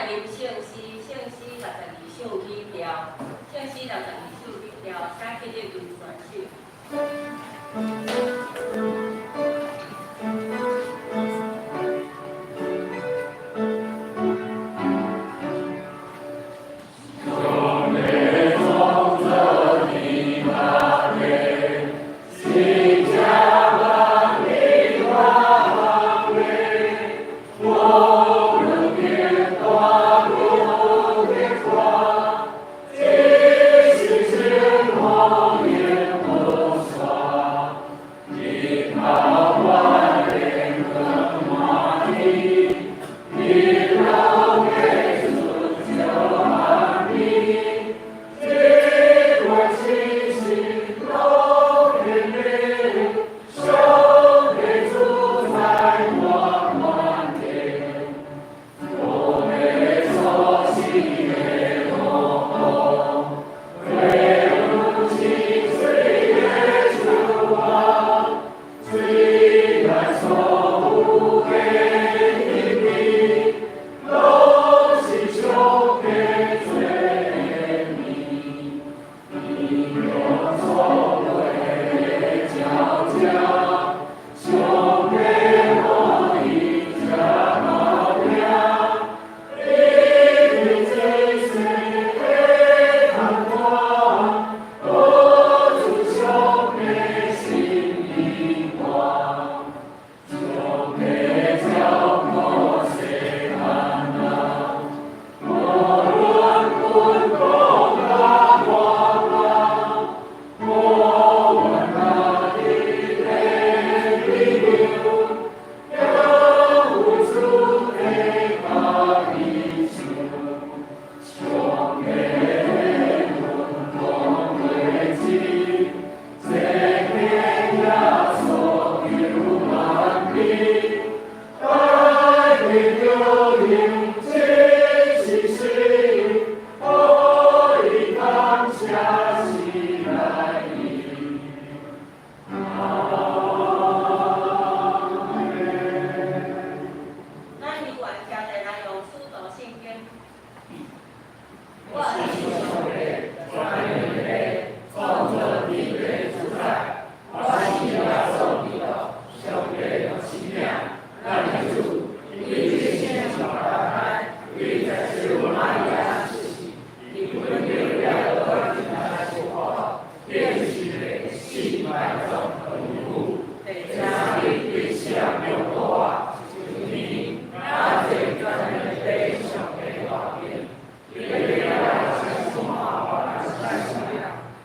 吟聖詩，聖詩62首起調，聖詩62首起調，請起立吟全首。咱猶原徛咧來用使徒信經。我信上帝，全能的創造天地主宰，我信耶穌基督，上帝獨生子，咱的主，伊聖靈懷胎，為十聖瑪利亞出世，伊本着耶和華受苦，釘十字死埋葬落地府，第三日對死人中復活，升天，駕坐全能的上帝右邊，伊欲來審判活人死人。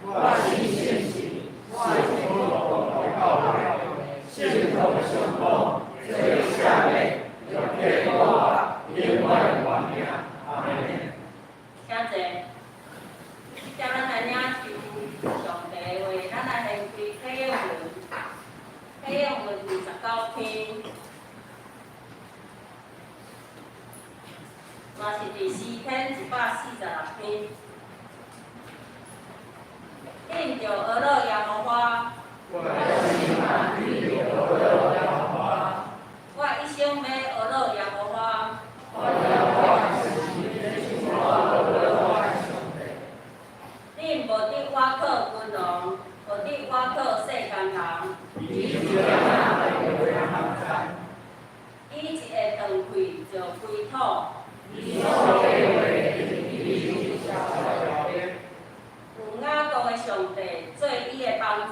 我信聖神，聖公的教會，聖徒相交，罪赦免，肉體復活，永遠活命。阿門。請坐。接咱來領受上帝的話，咱來掀開啟應文，啟應文29篇，嘛是佇詩篇146篇。印著呵咾耶和華，我心啊，印著呵咾耶和華。我一生欲呵咾耶和華。我一生欲呵咾我的上帝。恁無得倚靠君王，無得倚靠世間人。伊一下斷氣就歸土。有雅各的上帝做伊的幫贊。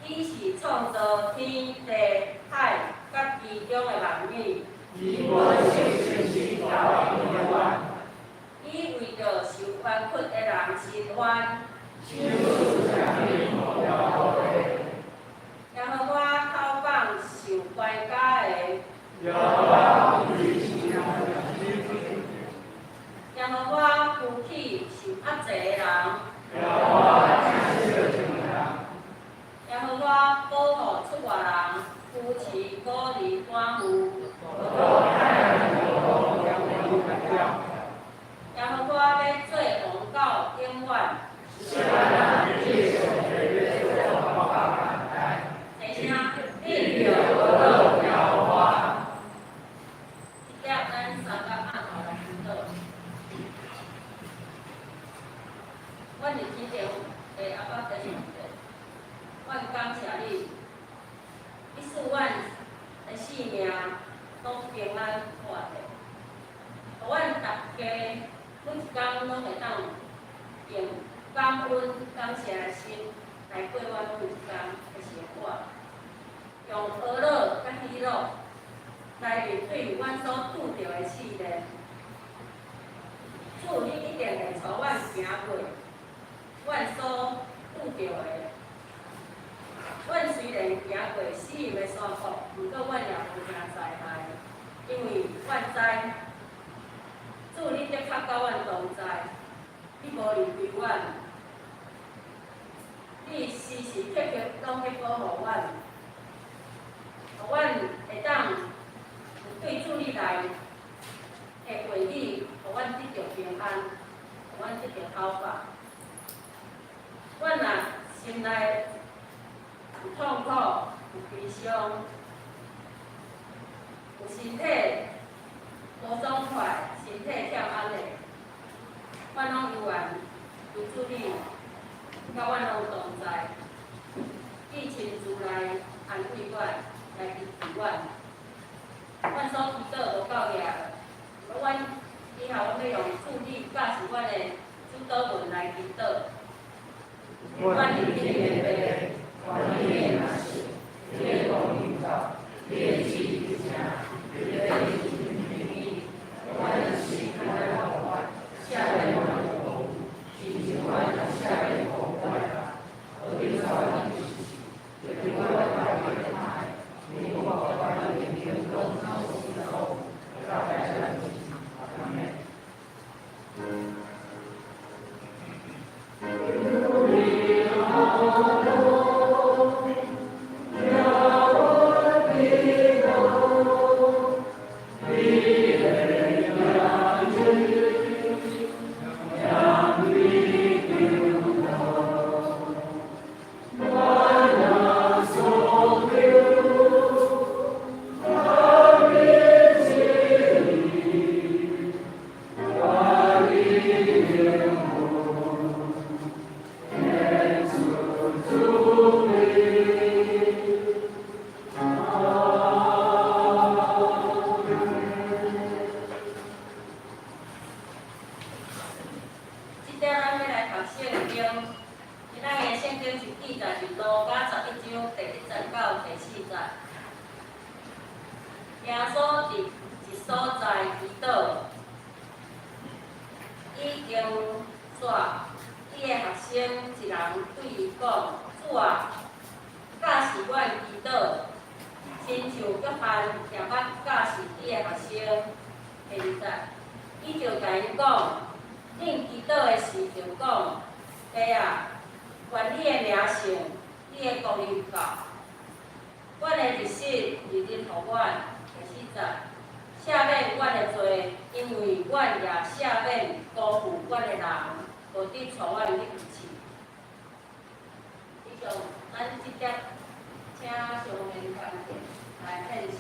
伊是創造天地海佮其中的萬物。伊為著受冤屈的人伸冤。耶和華口放受關絞的。耶和華扶起受壓制的人。耶和華保護出外人，扶持孤兒寡婦。耶和華欲做王到永遠。齊聲，印著呵咾。過死蔭的山谷，毋過阮也無驚災害，因為阮知主你的確佮阮同在，你無離開阮，你時時刻刻攏咧保護阮，予阮會當有對主你來的話語，予阮得著平安，予阮得著頭髮。阮若心內有痛苦、有悲傷、有身體無爽快、身體欠安的，阮攏猶原求主你佮阮攏同在，你親自來安慰阮，來支持阮。阮所祈禱無夠額，阮以後阮欲用主你教示阮的主禱文來祈禱。阮佇天的父，願你的名聖，你的國臨到，你的旨意成，你的意阮的食較予阮，赦免阮的過誤，親像阮也赦免過阮的人，無你帶阮入試，救阮脫離歹，因為阮權柄統治到永遠。阿們。這點咱欲來讀聖經，今仔日的聖經是記載佇路加十一章第一節到第四節。耶穌佇一所在祈禱，已經煞，伊的學生一人對伊講：主啊，教示阮祈禱，親像約翰也捌教示伊的學生。第二節，伊就共𪜶講：恁祈禱的時就講：父啊，願你的名聖，你的國臨到，阮的日食日日予阮。第四節，赦免阮的罪，因為阮也赦免辜負阮的人，無得帶阮入試。以上，咱這節請上面團體來獻詩。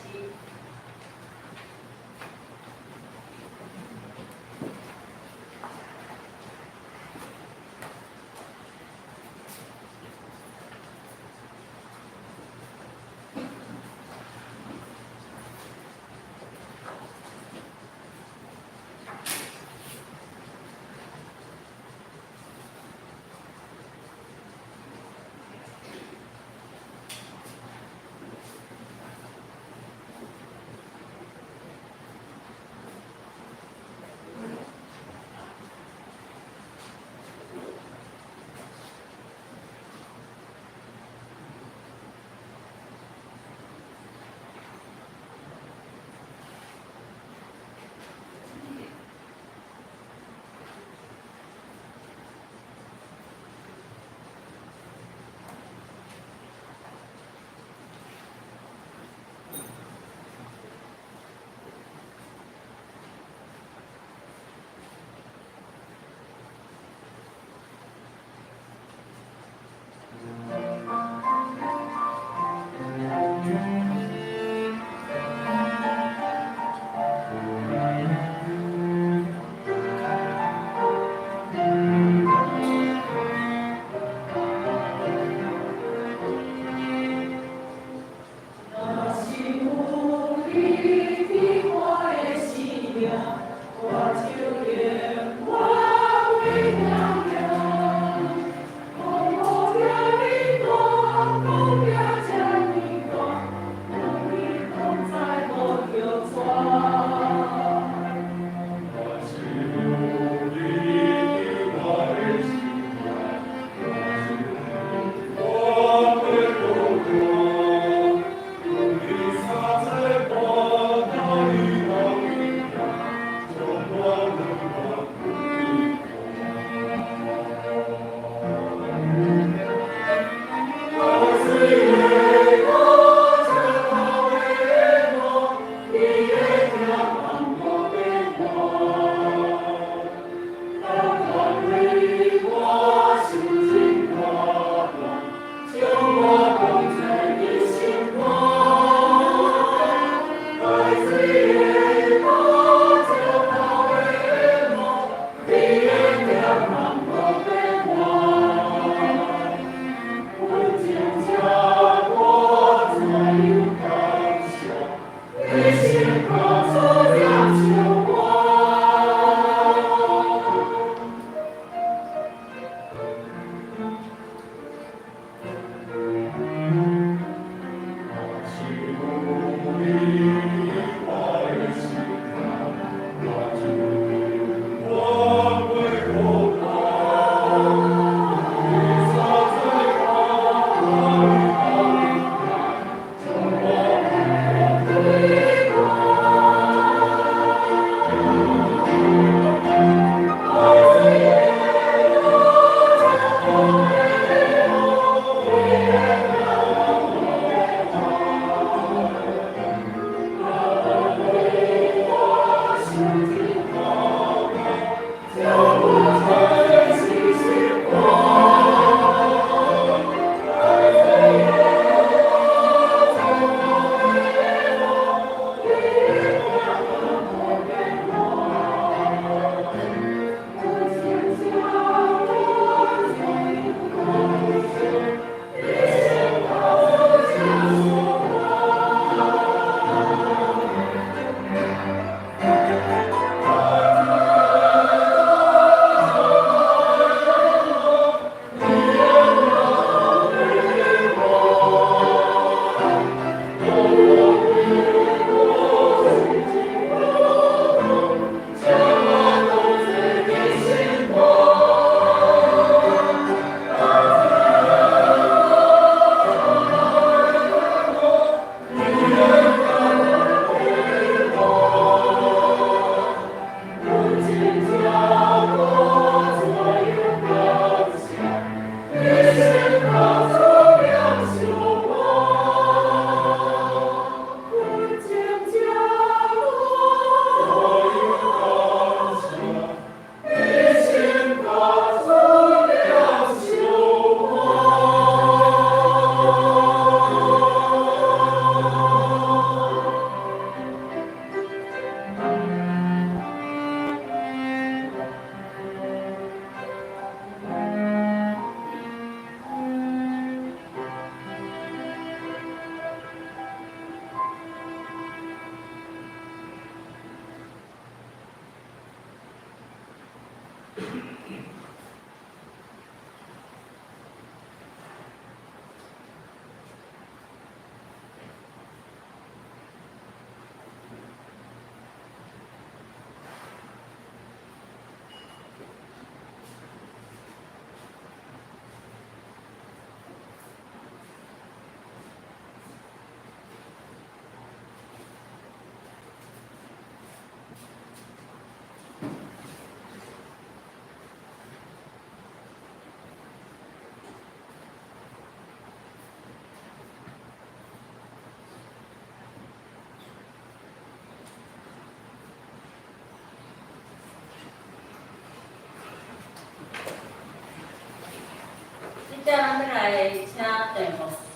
这咱欲來請鄭牧師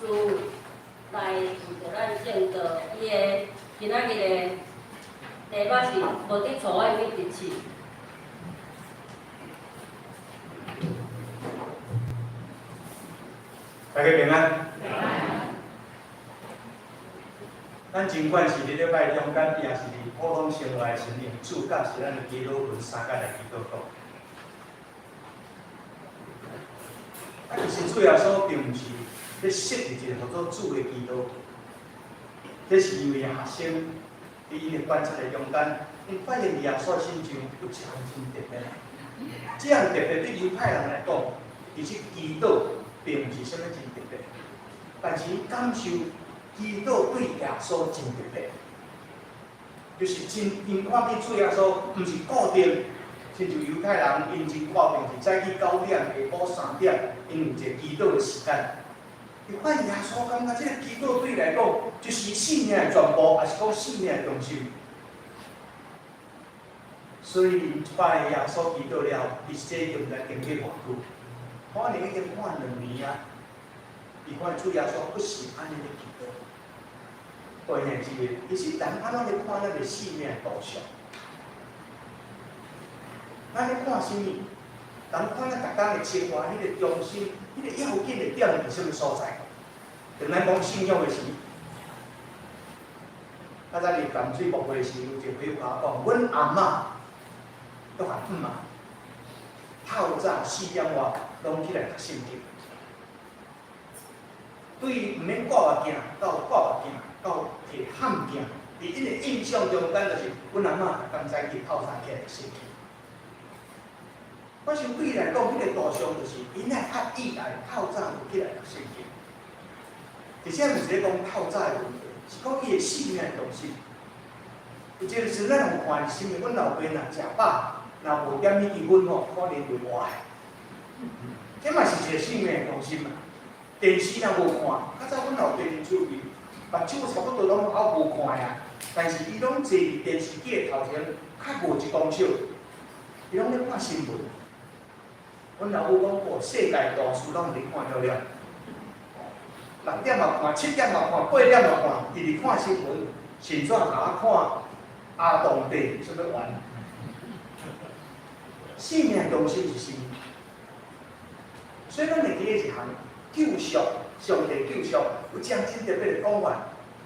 來為著咱證道，伊的今仔日的題目是無得錯的每一次。大家平安。咱盡管是佇禮拜中間，抑是佇普通生活的時陣，主教是咱的祈禱文三工來祈禱講。啊，其實主耶穌並毋是咧設立一個號做主的祈禱，這是因為學生佇𪜶的觀察的中間，𪜶發現耶穌身上有一項真特別。這項特別對猶太人來講，其實祈禱並毋是啥物真特別，但是𪜶感受祈禱對耶穌真特別，就是真𪜶看見主耶穌毋是固定。親像猶太人，𪜶真固定是早起9點，下晡3點，𪜶有一個祈禱的時間。伊發現耶穌感覺這個祈禱對伊來講，就是生命的全部，抑是講生命的中心。所以，𪜶發現耶穌祈禱了，伊實際就毋知經過偌久，可能已經看2年啊。伊看主耶穌閣是按呢咧祈禱。各位兄弟姊妹，其實人按怎咧看咱的生命的圖像？咱咧看啥物？人看咱逐工的生活，彼個中心、彼個要緊的點佇啥物所在？當咱講信仰的時，較早佇淡水牧會時，有一個朋友共我講，阮阿嬤都喊姆啊，透早4點外攏起來讀聖經，對毋免掛目鏡到掛目鏡到提譀鏡，佇𪜶的印象中間，就是阮阿嬤逐工早起透早起來讀聖經。我想對伊來講，彼個圖像就是𪜶愛較意愛透早就起來讀聖經。其實毋是咧講透早的問題，是講伊的生命的中心。有一個時陣咱有看是啥物？阮老爸若食飽，若無點米魚粉吼，可能袂活的。這嘛是一個生命的中心嘛。電視若無看，較早阮老爸真趣味，目睭差不多攏猶無看啊，但是伊攏坐佇電視機的頭前，較無一公尺，伊攏咧看新聞。阮老母講過，世界大事攏佇看了了，6點嘛看，7點嘛看，8點嘛看，直直看新聞，甚至共我看阿童地啥物玩。生命中心是啥物？所以咱會記得一項救贖，上帝救贖有一項真特別的講法，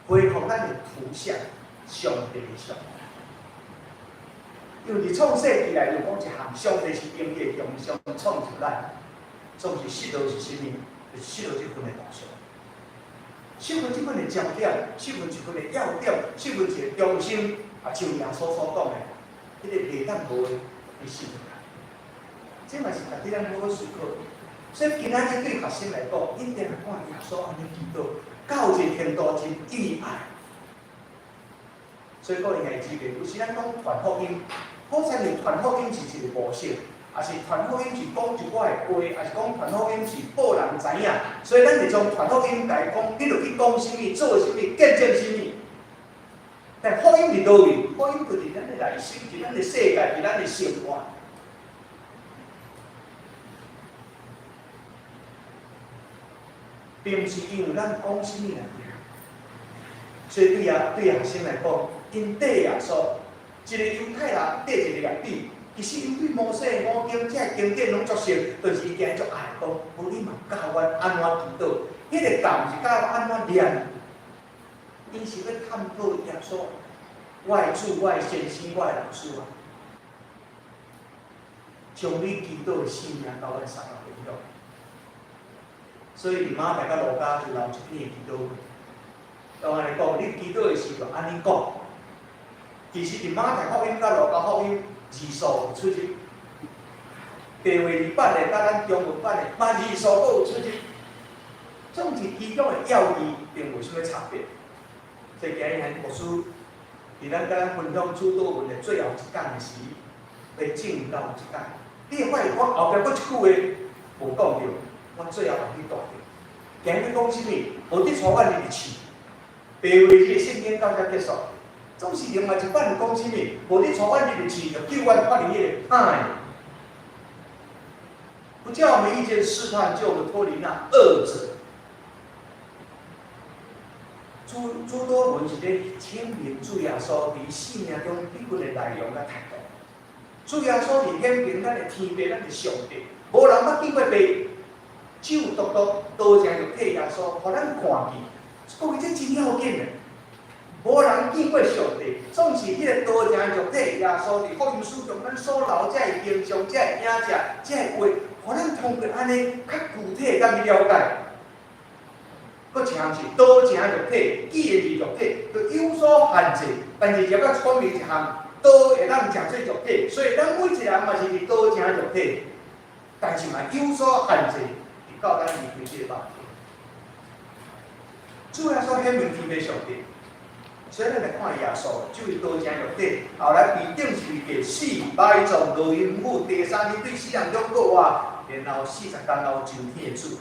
恢復咱的圖像，上帝的像。因為佇創世記內就講一項，上帝是用伊的形象創造咱，總是失落是啥物？就是失落這份的圖像。失去這款的焦點，失去這款的要點，失去一個中心，啊，像耶穌所講的，彼個袂當無的，伊失去。這嘛是值得咱好好思考。所以今仔日對學生來講，一定來看耶穌按呢祈禱，到一個程度真意愛。所以各位兄弟姊妹，有時咱講傳福音，好像是傳福音是一個模式，抑是傳福音是講一寡的話，抑是講傳福音是報人知影。所以咱就將傳福音來講，你著去講啥物，做啥物，見證啥物。但福音佇佗位？福音就佇咱的內心，佇咱的世界，佇咱的生活。並毋是因為咱講啥物來行。所以對啊，對學生來講，𪜶綴耶穌，一個猶太人綴一個拉比，其實𪜶對摩西五經這個經典攏足熟，但是伊驚足愛講，無你嘛教阮按怎祈禱，彼個教毋是教阮按怎念，𪜶是欲探討耶穌，我的主，我的先生，我的老師啊，將你祈禱的生命佮阮三個分享。所以佇馬太佮路加就留一篇的祈禱會。當按呢講，你祈禱的時就按呢講。其實佇馬太福音佮路加福音字數有出入，白話字版的佮咱中文版的嘛字數閣有出入。總之其中的要義並無啥物差別。所以今日牧師佇咱佮咱分享主禱文的最後一講的時，欲證到這講。你會發現我後壁閣一句話無講著，我最後會去帶著。今日講啥物？無得帶阮入去試。白話字的聖經到遮結束，總是另外一版講啥物？無得帶阮入去試，就救阮脫離彼個歹。不叫我們遇見試探，救我們脫離那惡者。主禱文是咧顯明主耶穌佇生命中彼款的內容佮態度。主耶穌佇顯明咱的天父，咱的上帝，無人捌見過父，只有獨獨道成肉體耶穌，予咱看見。講伊這真要緊的，無人見過上帝，總是彼個道成肉體耶穌佇福音書中，咱所留這个形象、這個影子、這个話，予咱通過按呢較具體會當去了解。閣一項是道成肉體，既然是肉體，就有所限制。但是這閣說明一項，道會當成做肉體，所以咱每一個人嘛是佇道成肉體，但是嘛有所限制，直到咱離開這個肉體。主耶穌顯明天父上帝，所以咱來看耶穌，這位道成肉體，後來被釘十字架死，埋葬，落陰府，第三日對死人中復活，然後40工後上天的主。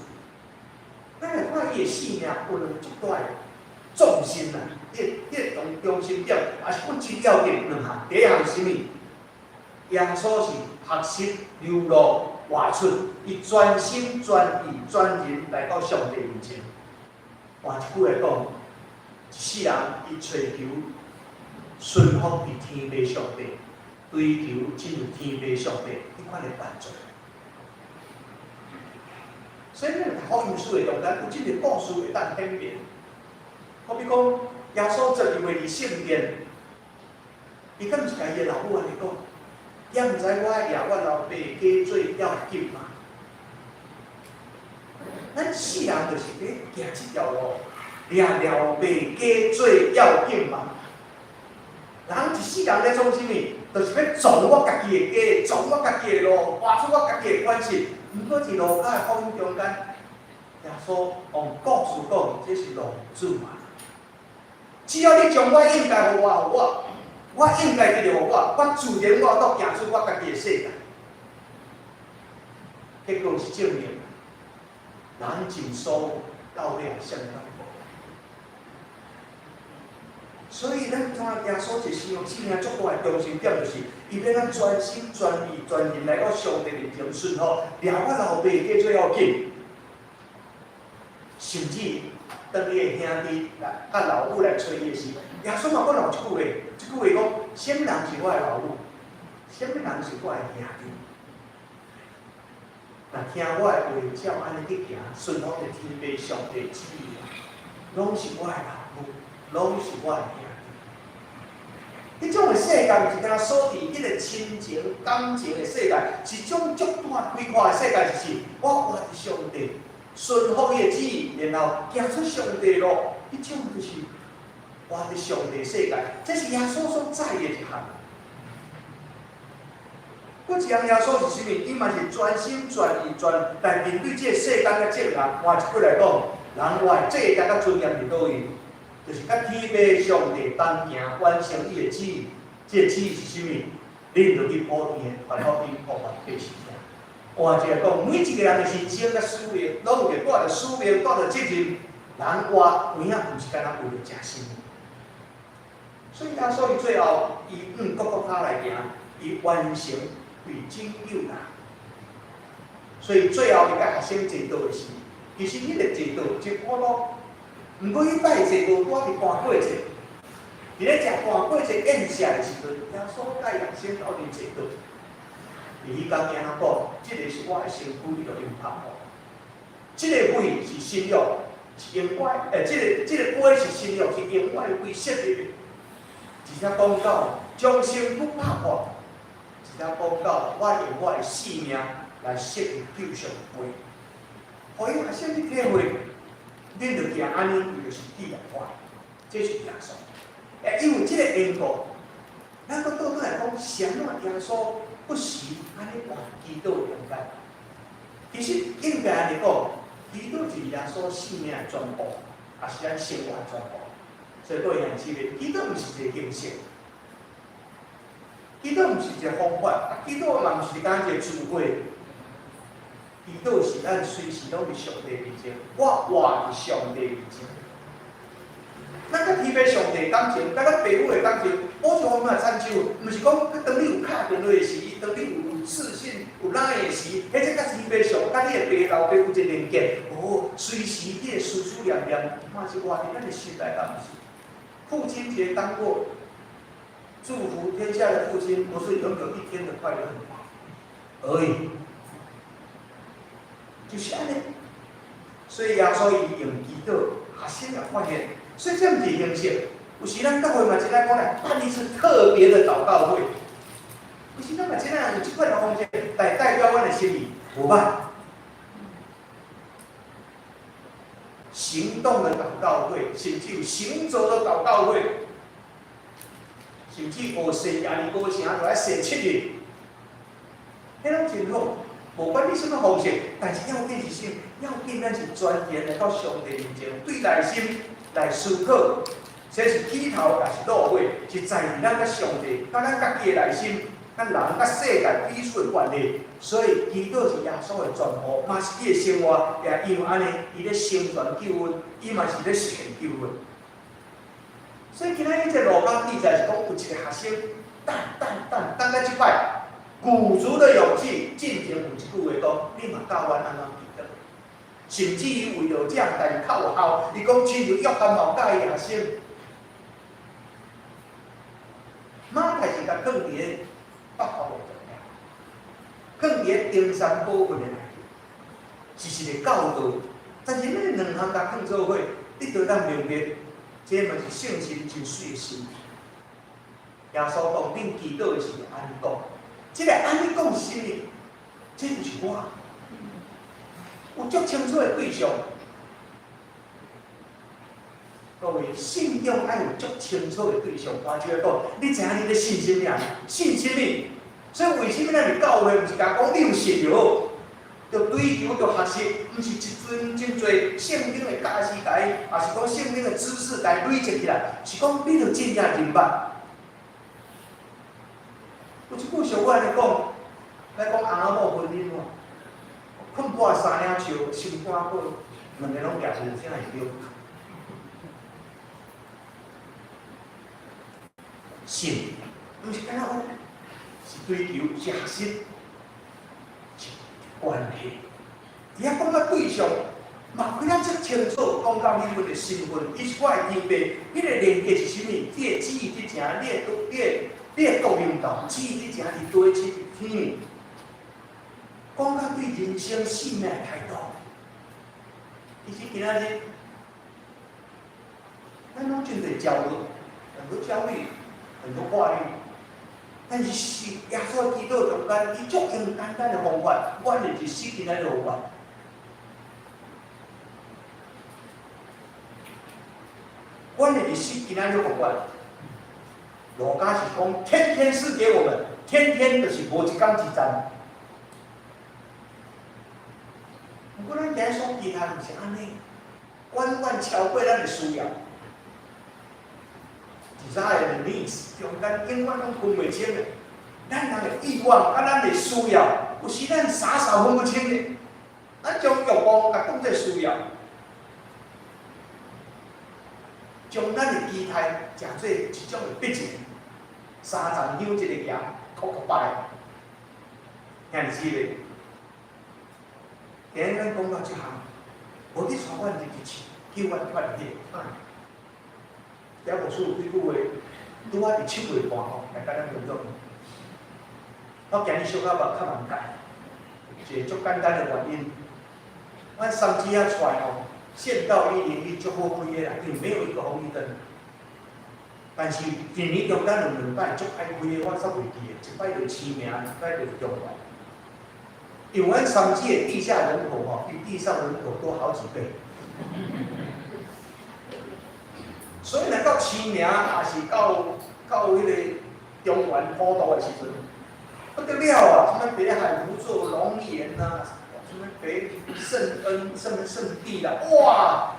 咱來看伊的生命有兩足大的重心啦，彼中心點，也是阮真要緊兩項。第一項是啥物？耶穌是學習流露活出，伊全心全意全人來到上帝面前。換一句話講，一世人伊揣求順服佇天父上帝，追求進入天父上帝彼款的幫助。所以咱讀福音書的中間有這個故事會當顯明。好比講，耶穌12歲佇聖殿，伊敢毋是共伊的老母按呢講？也毋知我爺我老爸家做要緊嗎？咱世人就是咧行這條路，掠老爸家做要緊嘛。人一世人咧創啥物？就是欲創我家己的家，創我家己的路，活出我家己的款式。毋過佇路加的福音中間，耶穌用故事講，這是浪子啊！只要你將我應該予我，予我，我應該得著予我，我自然我都行出我家己的世界。結果是證明，人盡所有，到尾也啥物攏無。所以咱看耶穌一生生命足大的中心點，就是伊欲咱全心全意全人來到上帝面前順服，掠我老爸家做要緊。甚至當伊的兄弟來佮老母來揣伊的時，耶穌嘛閣留一句話，這句話講：啥物人是我的老母？啥物人是我的兄弟？若聽我的話，照按呢去行，順服佇天父上帝旨意，攏是我的老母，攏是我的兄弟。彼種的世界，毋是干焦鎖佇彼個親情、感情的世界，是種足大開闊的世界，就是我活佇上帝，順服伊的旨意，然後行出上帝路，彼種就是活佇上帝世界。這是耶穌所知的一項。閣一項耶穌是啥物？伊嘛是全心全意全來面對這個世間的眾人。換一句來講，人活的價值佮尊嚴佇佗位？就是佮天父上帝同行，完成伊的旨意。這個旨意是啥物？恁就去普天傳福音，予萬百姓聽。換一個講，每一個人的人生佮使命，攏有個帶著使命、帶著責任。人活有影毋是干焦為著食生。所以耶穌伊最後，伊向各各跤來行，伊完成為拯救人。所以最後伊共學生坐倒的時，其實彼個坐倒真普通。毋過彼擺坐倒，拄佇盤過節，佇咧食盤過節宴席的時陣，耶穌佮學生鬥陣坐倒。佇彼工囝仔講，這个是我的身軀，你著用拍破。這个會是新約，是用我的，這个杯是新約，是用我的血設立的。而且講到將身軀拍破，而且講到我用我的性命來設立救贖杯。予伊學生去體會，恁著行按呢，伊就是紀念我，這是耶穌。因為這個緣故，咱閣倒轉來講，啥物耶穌不時按呢活祈禱中間？其實應該按呢講，祈禱是耶穌生命的全部，也是咱生活的全部。所以各位兄弟姊妹，祈禱毋是一個形式，祈禱毋是一個方法，啊，祈禱嘛毋是干一個聚會。祈禱是咱隨時攏佇上帝面前，我活佇上帝面前。咱佮天父上帝感情，佮咱父母的感情，保障方面親像，毋是講當你有敲電話的時，當你有視訊、有 LINE 的時，彼這佮天父上，佮你的爸老爸有一個連結。哦，隨時你的思思念念，嘛是活佇咱的心內，敢毋是？父親節當過，祝福天下的父親，不是擁有一天的快樂而已，就是按呢。所以耶穌伊用祈禱，學生也發現，所以這毋是形式。有時咱教會嘛真愛講來辦一次特別的禱告會，有時咱嘛真愛用這款的方式來代表阮的心意，無歹。行動的禱告會，甚至有行走的禱告會，甚至學踅耶利哥城，就愛踅7日，彼攏真好。無管你啥物方式，但是要緊是啥？要緊咱是專心來到上帝面前，對內心來思考，這是起頭，也是落尾，是在於咱佮上帝、佮咱家己的內心、佮人佮世界彼此的關係。所以，祈禱是耶穌的全部，嘛是伊的生活，也因為按呢，伊咧成全救恩，伊嘛是咧實現救恩。所以今仔日這路加記載是講，有一個學生等等等等到這擺，鼓足了勇氣，進前有一句話講：你嘛教阮按怎祈禱。甚至於為著這項代誌較有效，伊講親像約翰嘛有教伊學生，馬太是共囥佇咧北國的中間，囥佇咧登山寶訓的內底，是一個教導。但是咱兩項共囥做伙，你就當明白，這嘛是聖神真媠的心意。耶穌講，恁祈禱的時陣按呢講，這個按呢講是啥物？這就是我，有足清楚的對象。各位，信仰愛有足清楚的對象。換句話講，你知影你咧信啥物啊？信啥物？所以為啥物咱佇教會毋是共講你有信就好，著追求著學習，毋是一陣真濟聖經的教師共伊，抑是講聖經的知識共伊累積起來，是講你著真正明白。有一句俗話按呢講，來講翁仔某婚姻吼，睏破三領笑，心肝寶，兩个攏舉有啥會對？信，毋是干焦講，是追求，是學習，是關係。佇遐講到對象，嘛開啊遮清楚，講到你阮的身份，伊是我的天父，彼个連結是啥物？你的旨意佇正，你的國領導，旨意佇正佇地，佇天。講到對人生生命的態度，其實今仔日，咱攏真濟焦慮，很多焦慮，很多掛慮，但是是耶穌基督中間，伊足用簡單的方法，阮就是今仔日方法。阮的日子今仔日予阮。路加是講天天賜給我們，天天就是無一工一站。毋過咱今日所期待毋是按呢，遠遠超過咱的需要。Desire and needs 中間永遠攏分袂清的。咱人的欲望佮咱的需要，有時咱傻傻分不清的。咱將欲望共當做需要，將咱的期待食做一種的必然。三站香一个行，叩叩拜，兄弟姊妹，今日咱講到這項，無你帶阮入去試，救阮脫離彼個。遐牧師有幾句話，拄仔佇7月半吼來共咱分享。我今日小可嘛較難解，一個足簡單的原因，阮三芝仔出來吼，縣道101足好開的啦，因為沒有一個紅綠燈。但是一年中間有兩擺足歹開的，我煞袂記的，一擺就市名，一擺就是中原。因為阮三芝的地下人口吼，比地上人口多好幾倍。所以若到市名，抑是到彼個中原普渡的時陣，不得了啊！啥物北海福座、龍岩啊，啥物北聖恩、啥物聖地啦，哇！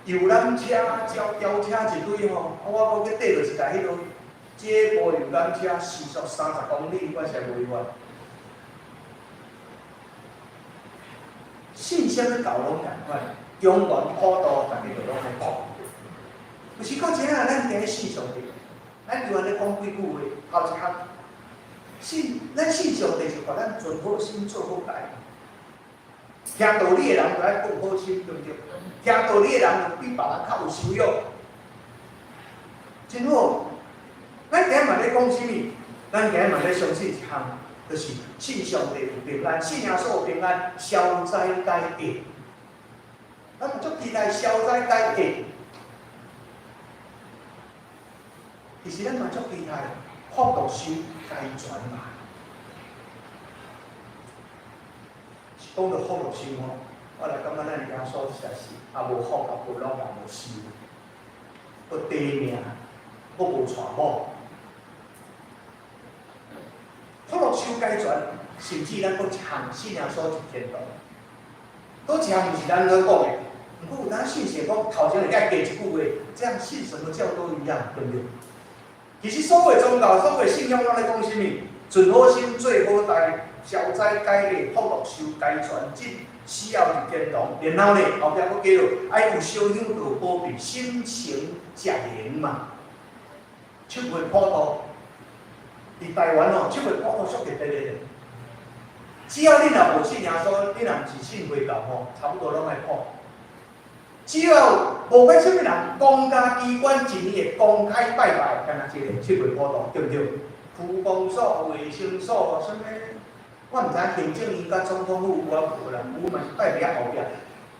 遊覽車、轎轎車一堆吼，啊，我閣去綴落一台彼落，這部遊覽車時速30公里，我實在袂法。信啥物教攏仝款，中原普渡，逐家就攏愛哭。有時到這啊，咱定咧信上帝，咱就按呢講幾句話，頭一項，信咱信上帝是予咱存好心做好代。聽道理的人就愛放好心，對毋對？聽道理的人就比別人較有修養。真好，咱今日嘛咧講啥物？咱今日嘛咧相信一項，就是信上帝有平安，信耶穌有平安，消災解厄。咱足期待消災解厄。其實咱嘛足期待福祿壽該全嘛。是講到福祿壽吼，我來感覺咱耶穌實在是也無福，也無樂，也無壽，閣短命，閣無娶某。福祿壽該全，甚至咱閣一項信耶穌入天堂。閣一項毋是咱咧講的，毋過有當信是講頭前會愛加一句話，這樣信什麼教都一樣，對毋對？其實所有宗教、所有信仰攏咧講啥物？存好心、做好代、消災解厄、福祿壽該全、進死後入天堂。然後呢，後壁閣加落，愛有燒香道保庇，心誠則靈嘛。七月普渡，佇台灣哦，七月普渡足特別的。只要你若無信耶穌，你若毋是信回教吼，差不多攏愛普。只要無管啥物人，公家機關一年會公開拜拜，敢若這個七月普渡，對毋對？區公所、衛生所，啥物？我毋知影行政院佮總統府有啊無啦，有嘛是拜佇遐後壁。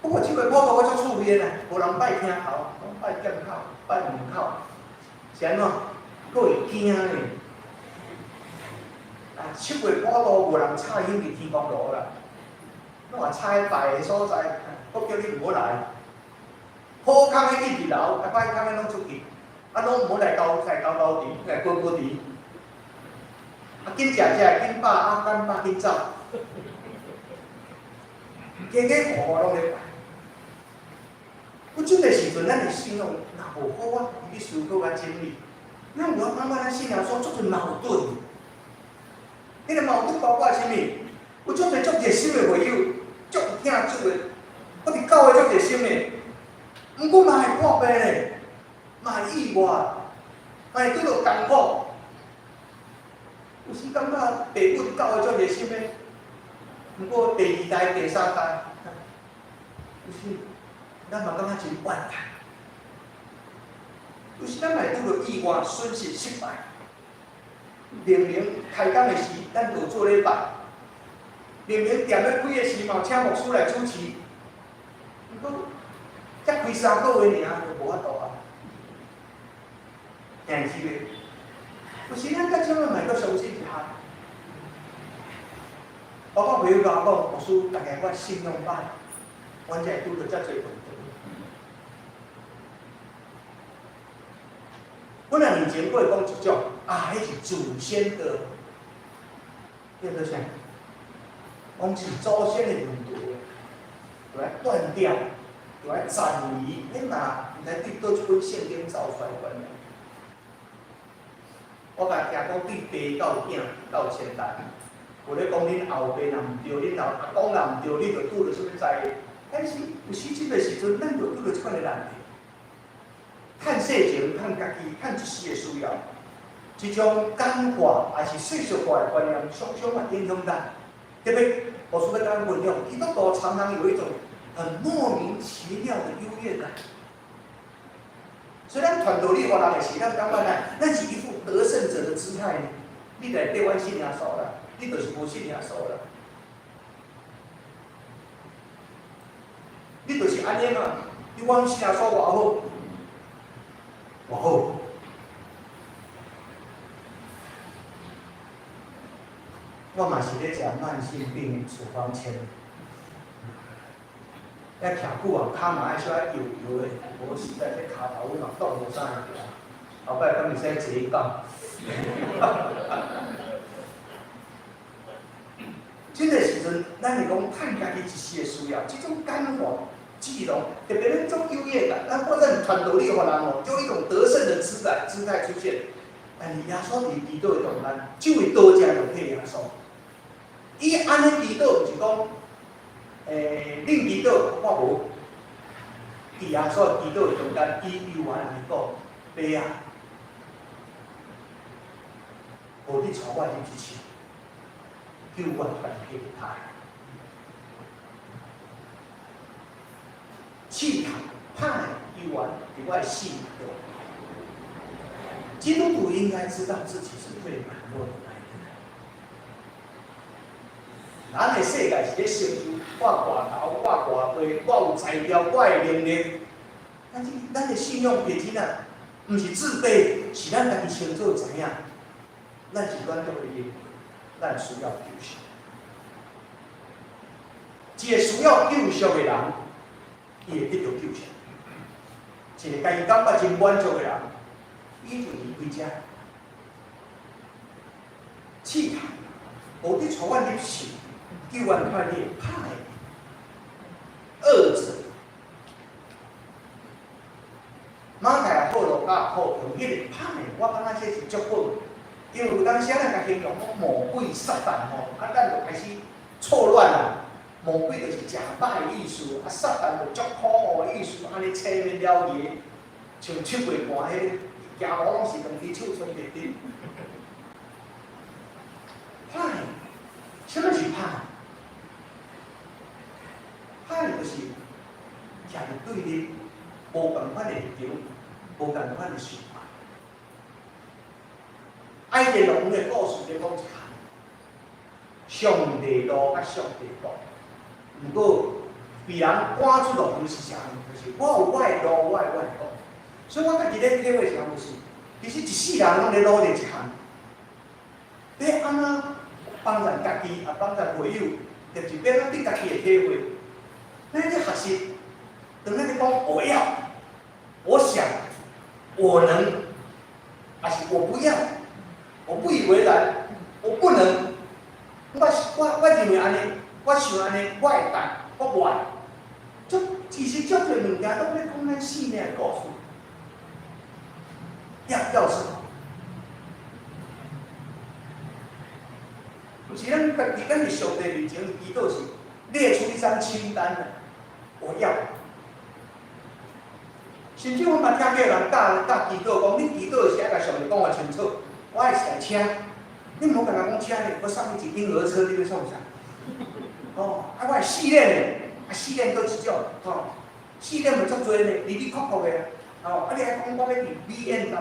不過七月普渡我足趣味的啦，無人拜廳頭，攏拜店口、拜門口，是按怎？閣會驚呢？啊，七月普渡無人插香佇天公爐啦，攏嘛插佇拜的所在，閣叫你毋好來。好康的一直留，啊歹康的攏出去，啊攏毋好來交來交流池，來高高池。啊，緊食食，緊飽，啊緊飽緊走，家家戶戶攏咧拜。有這個時陣，咱的信仰若無好啊，去思考佮整理。咱有感覺咱信仰所足濟矛盾。彼個矛盾包括啥物？有足濟足熱心的會友，足有疼主的，我佇教會足熱心的，毋過嘛會破病咧，嘛會意外，嘛會拄著艱苦。有時感覺爸母佇教會足熱心的，毋過第二代、第三代，有時咱嘛感覺真怨嘆。有時咱嘛會拄著意外、損失、失敗。明明開工的時，咱就做禮拜；明明店咧開的時，嘛有請牧師來主持。毋過，才開3個月爾，就無法度啊。兄弟姊妹，有時咱到這嘛會閣相信一下。包括朋友共我講，牧師，大概我信仰歹，阮才會拄著遮濟問題。本來以前會講一種，啊，彼是祖先的，叫做啥？講是祖先的問題，就愛斷掉，就愛轉移。彼嘛毋知對佗一本聖經走出來觀念。我共聽講對爸到囝到千代，有咧講恁後爸若毋對，恁老阿公若毋對，你就拄著啥物災。但是有時這个時陣，咱就拄著這款的難題。趁世情、趁家己、趁一時的需要，這種簡化抑是世俗化的觀念，常常嘛影響咱。特別我說欲共咱分享，基督徒常常有一種很莫名其妙的優越感。雖然傳道理予人的時，咱感覺呢，咱是一副得勝者的姿態呢。你來綴阮信耶穌啦，你就是無信耶穌啦。你就是按呢嘛，你阮信耶穌偌好，偌好。我嘛是咧食慢性病處方箋，遐徛久啊，跤嘛愛小可搖搖的，無實在這跤頭阮嘛擋無啥會行。後擺敢會使坐講。這个時陣，咱會講趁家己一時的需要，這種簡化、自動，特別咱種優越感，咱或者傳道理予人哦，就一種得勝的姿態出現。但是耶穌佇祈禱的中間，這位道者就替耶穌。伊按呢祈禱，毋是講，恁祈禱我無。佇耶穌祈禱的中間，伊猶原來講：爸啊，無你帶我入去試，救我脫離彼个歹。試探歹猶原佇我的性命中。基督徒應該知道自己是最軟弱的那一個。咱的世界是咧成就我大頭，我大歲，我有才調，我的能力。但是咱的信仰其實啊，毋是自卑，是咱家己清楚知影，咱是軟弱的靈魂，咱需要救贖。一個需要救贖的人，伊會得著救贖；一個家己感覺真滿足的人，伊就離開遮。試探，無你帶阮入試，救阮脫離歹惡者。馬太也好，路加也好，用彼个歹，我感覺這是足好。因為有當時咱共形容講魔鬼撒旦吼，啊，咱就開始錯亂啦。魔鬼就是誠歹的意思，啊，撒旦就足可惡的意思，按呢青面獠牙，像七月半彼个，行路攏是兩支手伸直直。歹，啥物是歹？歹就是徛佇對立，無仝款的立場，無仝款的想法。伊甸園的故事咧講一項，上帝路佮上帝道，毋過被人趕出樂園是啥呢？就是我有我的路，我的道。所以我家己咧體會啥物事？其實一世人攏咧努力一項，欲按怎幫助家己，也幫助會友，就是欲按怎對家己的體會。咱咧學習，當咱咧講我要，我想，我能，抑是我不要，我不以為然，我不能。我認為按呢，我想按呢，我會當，我無愛。足其實足濟物件攏咧講咱生命的故事。要什麼？毋是咱家己，咱佇上帝面前祈禱是列出一張清單的，我要。甚至我嘛聽過人教教祈禱，講你祈禱時愛共上帝講予清楚，我愛一台車，你毋好干焦講車呢，我送你一嬰兒車，你欲創啥？哦，啊，我愛試煉的，啊，試煉佗一種，吼，試煉嘛足濟呢，離離闊闊的。哦，啊，你愛講我欲佇 BMW 的，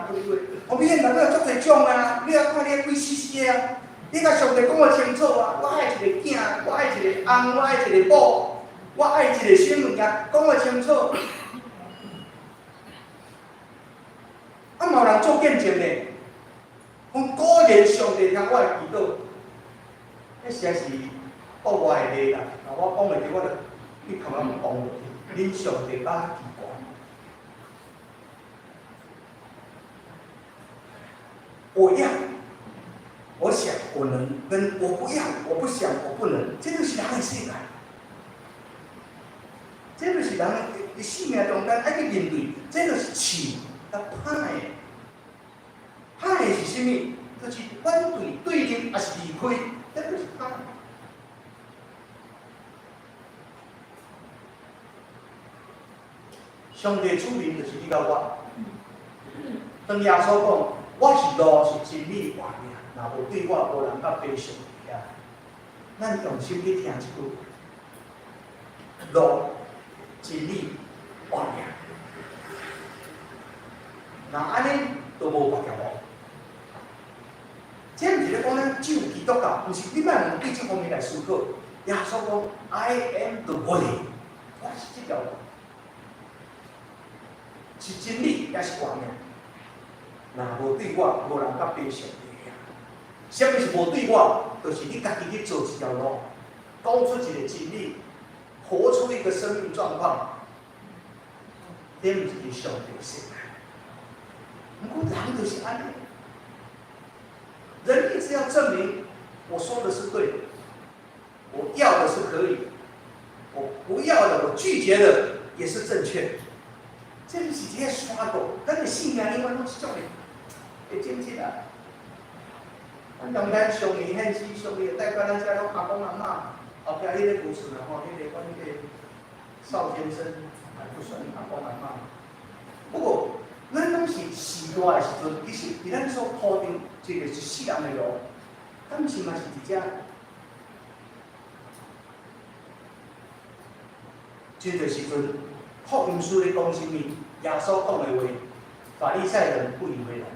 哦，BMW 足濟種啊，你愛看你愛幾 CC 的啊？你共上帝講予清楚啊！我愛一個囝，我愛一個翁，我愛一個某，我愛一個啥物件，講予清楚。啊，嘛有人做見證呢，講果然上帝聽我的祈禱，彼實在是國外的例啦。啊，我講袂著，我就去頭人講落去。恁上帝較奇怪。我要，我想，我能，跟我不要，我不想，我不能，這就是人的世界。這就是人的生命中間愛去面對，這就是試佮歹的。歹的是啥物？就是反對、對立，抑是離開，這就是歹。上帝主人就是你佮我。當耶穌講，我是路，是真理，活命，若無對我，無人到父上帝遐。咱用心去聽這句路、真理、活命。若按呢，就無別條路。這毋是咧講咱只有基督教，毋是，你莫用對這方面來思考。耶穌講：I am the way，我是這條路，是真理，也是活命。若無對我，無人到父上帝遐。啥物是無對我？就是你家己去做一條路，講出一個真理，活出一個生命狀況，這毋是上帝世界。毋過人就是按呢，人一直要證明我說的是對的，我要的是可以，我不要的，我拒絕的也是正確的。這就是這個刷過，咱的性命永遠攏是這種的，會爭執啊。咱中間上年獻死，上年代表咱遮攏阿公阿嬤，後壁彼個故事啦吼，彼個阮彼個邵先生還不算阿公阿嬤。不過，咱攏是時代的時陣，其實佇咱所鋪定這個一世人的路，敢是嘛是佇遮？這個時陣，福音書咧講啥物？耶穌講的話，法利賽人不以為然，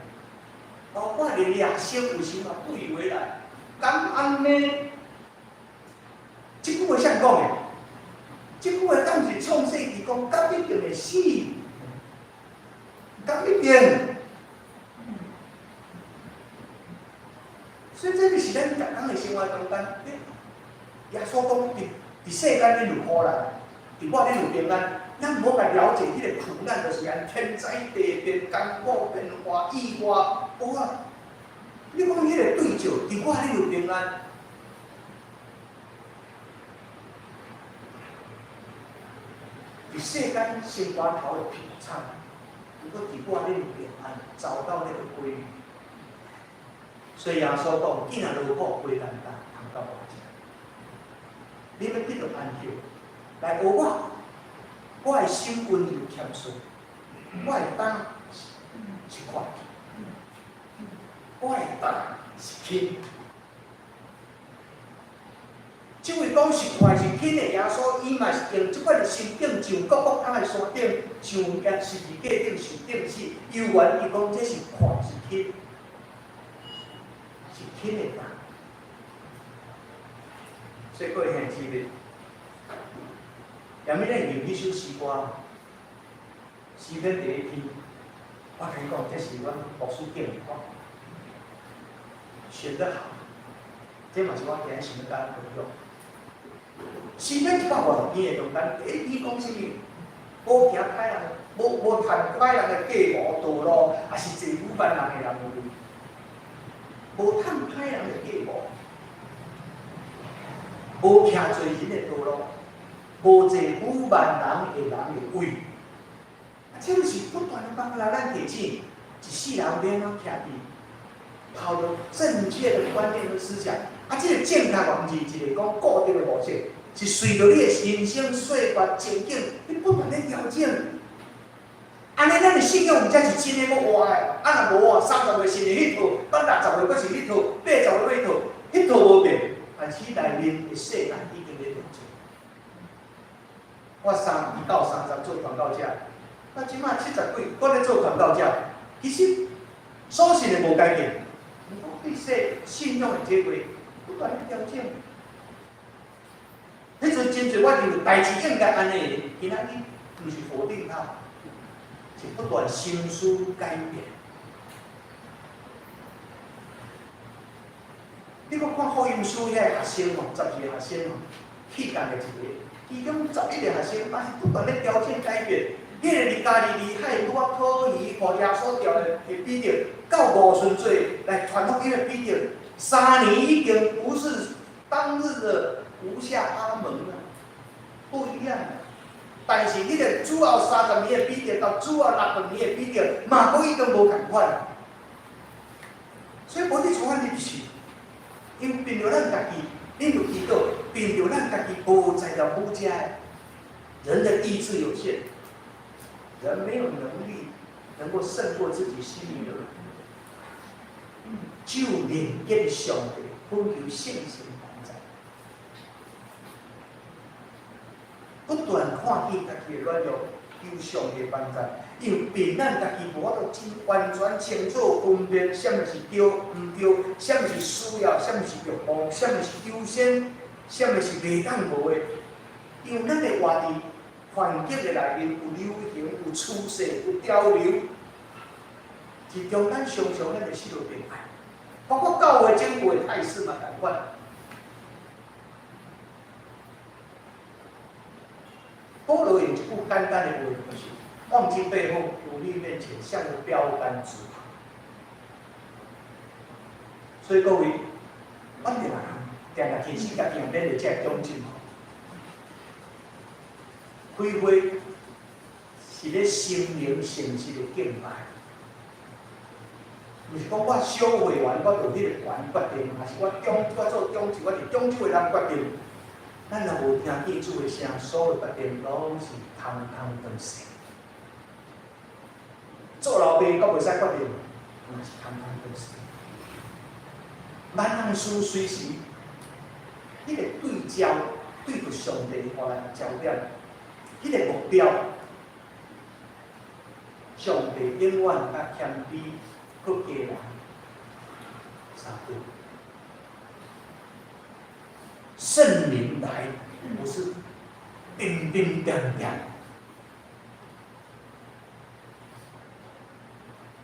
包括連耶穌有時嘛不以為然，敢按呢？這句話啥講的？這句話敢是創世記講，敢一定會死？敢一定？所以這就是咱逐工的生活中間，耶穌講佇世間恁有苦難，佇我恁有平安。咱無共了解彼個苦難，就是按天災地變、艱苦變化、意外，無啊。你講彼個對照，佇我恁有平安。佇世間生活頭會凄慘，毋過佇我恁有平安，找到那個規律。所以耶穌講：囝若勞苦負擔重，通到我遮。你欲得著安息，來學我。我的心溫柔謙遜，我的擔是快，我的擔是輕。這位講是快是輕的耶穌，伊嘛是用這款的心境上各國家的山頂，上十字架頂受釘死，猶原伊講這是快是輕，是輕的擔。所以各位兄弟姊妹，下面咱念彼首詩歌，詩篇第一篇，我共你講，這是阮牧師建議我選得好，這嘛是我今日想欲共咱分享。詩篇150篇的中間，第一篇講啥物？無行歹人，無趁歹人的計謀道路，抑是坐愚頑人的人的位，無趁歹人的計謀，無徛罪人的道路，無坐愚頑人的位。啊，這就是不斷的幫咱提醒，一世人欲按怎徛佇，抱著正確的觀念和思想。啊，這個正確嘛，毋是一個講固定的模式，是隨著你的人生歲月前景，你不斷咧調整。按呢，咱的信仰毋才是真的閣活的。啊，若無啊，30歲信的彼套，到60歲閣是彼套，80歲彼套，彼套無變，但是內面的世界已經咧調整。我2到30做傳道者，啊，這馬70幾，閣咧做傳道者，其實所信的無改變，毋過對說信仰的這塊不斷咧調整。彼陣真濟，我認為代誌應該按呢，今仔日毋是否定它，是不斷心思改變。你閣看福音書遐個學生吼，12個學生吼，去共的一個，其中11個學生，嘛是不斷咧調整改變。彼个佇加利利海拄仔討魚，予耶穌釣的彼得，到50歲來傳福音的彼得，3年已經不是當日的吳下阿蒙了，不一樣了。但是彼個主後30年的彼得，到主後60年的彼得，嘛閣已經無仝款。所以無得錯按入去，因為憑著咱家己，恁有祈禱，憑著咱家己無在了母家，人的意志有限，人沒有能力能夠勝過自己心裡的軟弱。只有連結上帝，懇求聖神幫助，不斷看見家己的軟弱，求上帝幫助。因為憑咱家己無法度真完全清楚分辨啥物是對、毋對，啥物是需要，啥物是欲望，啥物是優先，啥物是袂當無的。因為咱會活佇環境的內面，有流行、有趨勢、有潮流，佇中間常常咱會失落變態，包括教會整個的態勢嘛仝款。保羅用一句簡單的話，就是忘記背後，努力面前，向著標杆直跑。所以各位，阮著來定定提醒家己，免著這個中進。開會是咧心靈誠實的敬拜，毋是講我小會員我就彼個權決定，還是我做長執，我是長執的人決定。咱若無聽見主的聲，所有決定攏是空空轉世。做老爸閣袂使決定，嘛是空空轉世。萬人事隨時，彼個對焦對著上帝予咱焦點，彼個目標，上帝永遠較謙卑，閣低人三倍。聖靈來不是叮叮當當，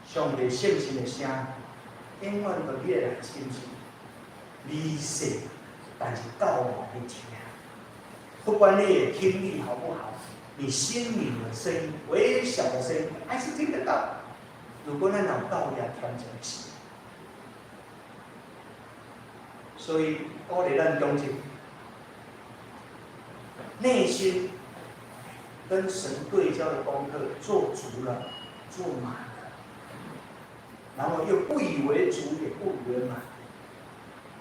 上帝聖神的聲，永遠佇你的內心是微細，但是夠予你聽。不管你的聽力好不好，你心裡的聲音，微小的聲音，還是聽得到。如果咱有夠力恬靜的心，所以鼓勵咱中正，內心跟神對焦的功課做足了，做滿了，然後又不以為足，也不以為滿，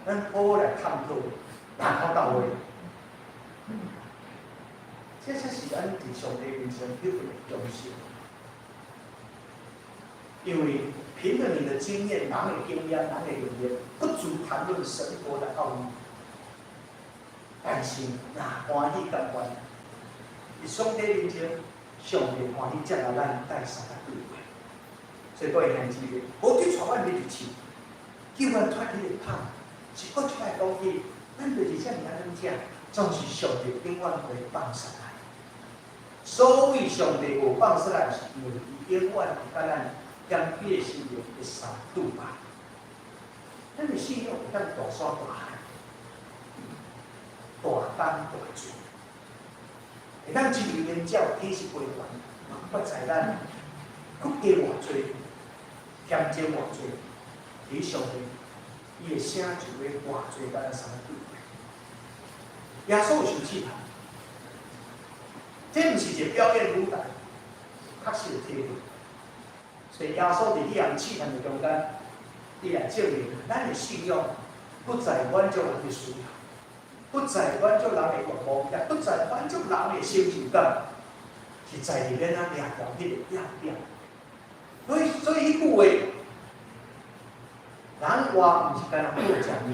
咱好好來探討，然後到位。這才是咱佇上帝面前得到的忠心。因為憑著你的經驗、人的經驗、人的經驗，不足談論神國的奧秘。但是，若歡喜甘願，佇上帝面前，上帝歡喜接納咱佮相佮對話。所以各位兄弟姊妹，無得帶阮入去試，叫阮脫彼個桶，是閣一擺講起，咱就是遮爾仔軟正，總是上帝永遠袂放捨咱。所謂上帝無放捨咱，是因為伊永遠會佮咱謙卑的心靈會相拄吧。咱的信仰會當大山大海，大江大水，會當一日連鳥天時飛懸，嘛不在咱閣加偌濟，添加偌濟，佇上帝，伊的聲就會偌濟佮咱相對。耶穌有受試探，這毋是一個表演舞台，確實有體會。所以耶穌佇彼項試探的中間，伊來證明咱的信仰不在滿足人的需要，不在滿足人的願望，也不在滿足人的成就感，是在佇咱掠牢彼個要點。所以彼句話，人活毋是干焦靠食麵，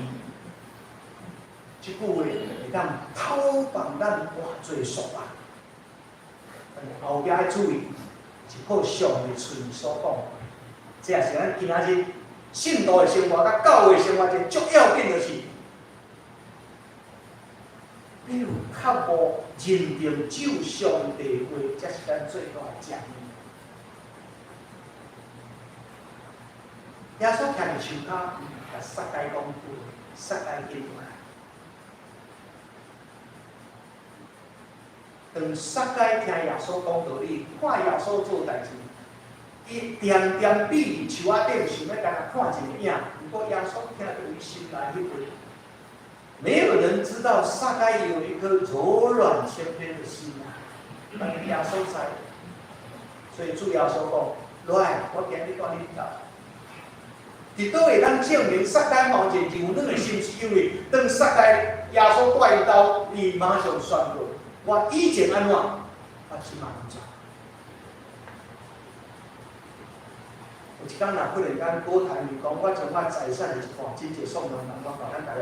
這句話會當透放咱偌濟束縛。後壁愛注意，是靠上帝喙所講的，這也是咱今仔日信徒的生活佮教會生活一個足要緊就是，你有確無認定只有上帝話，才是咱最大的食麵。耶穌徛佇樹跤，共撒該講話，撒該起來。當撒該聽耶穌講道理，看耶穌做代誌，伊恬恬避佇樹仔頂，想欲干焦看一个影。毋過耶穌聽著伊心內彼份，沒有人知道撒該有一顆柔軟謙卑的心啊！但是耶穌知，所以主耶穌講：來，我今日帶恁兜。佇佗會當證明撒該有一個柔軟的心，是因為當撒該耶穌帶伊兜，伊馬上宣告：我以前按怎，我這馬按怎。有一工若忽然間郭台銘講，我將我財產的一半直接送人，我共咱大家。